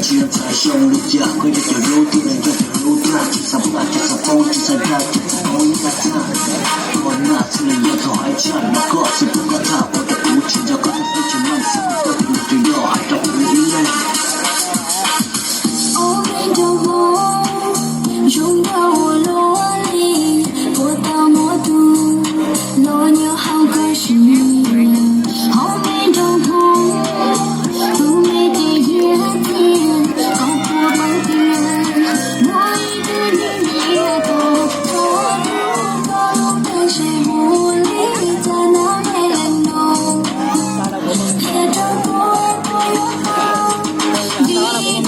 Tsis yog txais zoo li cas, koj yog cov hlub thiaj li yog cov hlub tag, tsis xav pam tsis xav poob, tsis xav dag tsis xav poob ib tag tag. Koj naj xwb li yog thaum hais tshaj los koj xwb pom koj tag, ua rau kuv tsis nco koj tag xwb tsis meej xwb, koj tsis yog hais rau kuv ib leeg. Ub, me nraug hmoob zoo nkauj ua luaj li, puas tau muab tus hluas nyob hauv koj siab? Hauv me nraug hmoob, tus me ces hiab tiag, koj puas paub tias muaj ib tug niag niam tos rau tus koj lub neej seb hu li cas na me leej no. Qhia rau kuv, kuv yuav paub, vim ib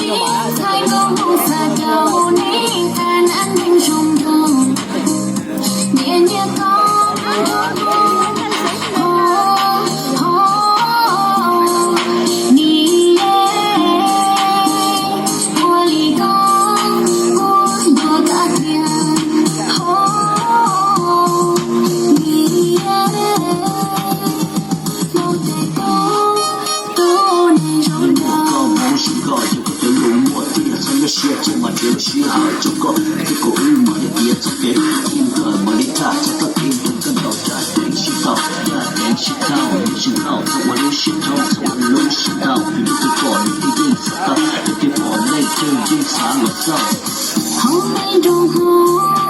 txhais nkauj hmoob xav rau nej tag nab ntees zoo nraug. Niam nyiam koj nrog kuv, ho, ho, ni ye, ua li koj kuv ntuas kab tiag, ho, ni ye. Hmoob tes tub, tub neeg zoo nraug. Koj hmoob zoo nkauj, yog koj cov lus muaj tiag, txhob nyuaj siab, txhob mas nrhiav lub sij hawm rau koj, thiab kom wb mam li piav txoj kev, thiab mam li tham txog txoj kev nrog koj ntaus raj teev sib tau, raj teev sib tau, zoo nkauj txhob ua lub siab thoob, txhob ua lub siab ntau, vim leej twg pom leej twg yeej xav tau, leej twg pom leej twg yeej xav los xauj. Hauv me nraug hmoob,